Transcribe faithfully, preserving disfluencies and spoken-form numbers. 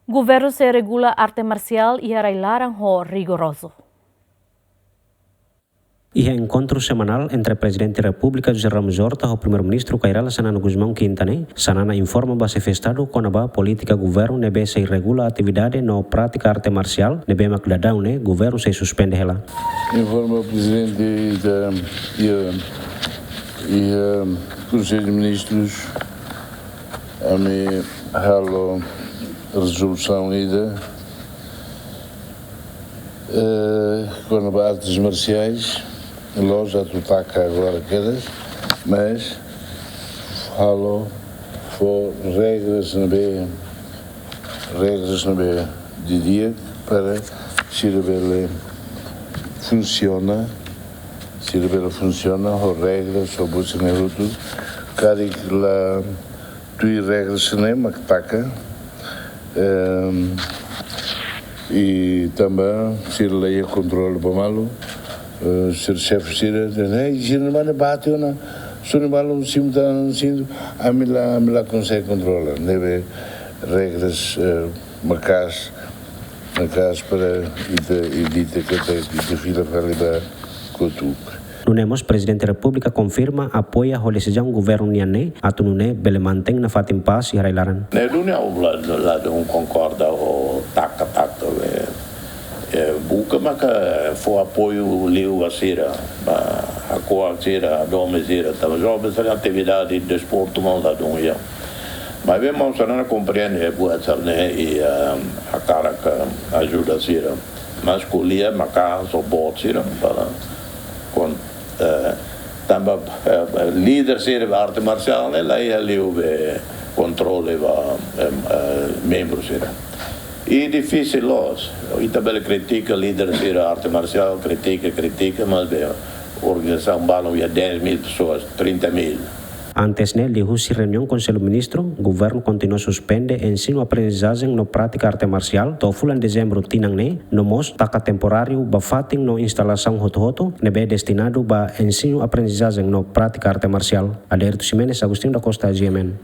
Governu sei regula arte marsiál iha rai-laran ho rigorozu. Iha enkontru semanál entre Prezidente Repúblika José Ramos Horta ho Primeiru-Ministru Kay Rala Xanana Gusmão kinta ne'e, Xanana informa ba xefe Estadu kona-ba polítika governu ne'ebé sei regula atividade no prátika arte marsiál ne'ebé mak daudaun ne'e governu sei suspende hela. Informa Prezidente ita, iha, iha Konsellu de Ministrus, ami halo rezolusaun ida, eh, kona-ba artes marsiais, la'ós atu taka agora kedas, mas halo fó regras ne'ebé, regras ne'ebé di'ak para sira bele funsiona, sira bele funsiona ho regras, ho buat sira-ne'e hotu, karik la tuir regras ne'e mak taka. Ehm, i tanba sira la iha kontrolu ba malu, eh, sira xefe sira dehan, "Ei, sira ne'e mane bate ona, sira ne'e malu simu ta simu, ami la, ami la konsege kontrola." Ne'ebé regras, eh, maka'as, maka'as para ita evita katak ita fila fali ba kotuk. Nune'e mós Prezidente Repúblika konfirma apoia ho desizaun governu nian ne'e, atu nune'e bele mantein nafatin pás iha rai-laran. Ne'e duni ha'u la, la dun konkorda ho taka-taka be. Eh, buka maka fó apoiu liu ba sira, ba hako'ak sira, domin sira, tanba joven sira atividade desportu mós la dun iha. Maibé maun Xanana komprende buat sira-ne'e i, eh, hakarak ajuda sira. Mas ko'alia maka'as ho boot sira para kon, eh, tanba, eh, líder sira ba arte marsiál ne'e la iha liu be kontrole ba, em, eh, membru sira. I difisil loos, ita bele kritika líder sira arte marsiál, kritika, kritika, mas be organizasaun balun iha dez mil pessoas, trinta mil. Antes ne'e, liuhusi reuniaun Konsellu Ministru, governu kontinua suspende ensinu aprendizajen no prátika arte marsiál to'o fulan dezembru tinan ne'e, no mós taka temporáriu ba fatin no instalasaun hotu-hotu ne'ebé destinadu ba ensinu aprendizajen no prátika arte marsiál. Adérito Ximenes, Agostinho da Costa, G M N.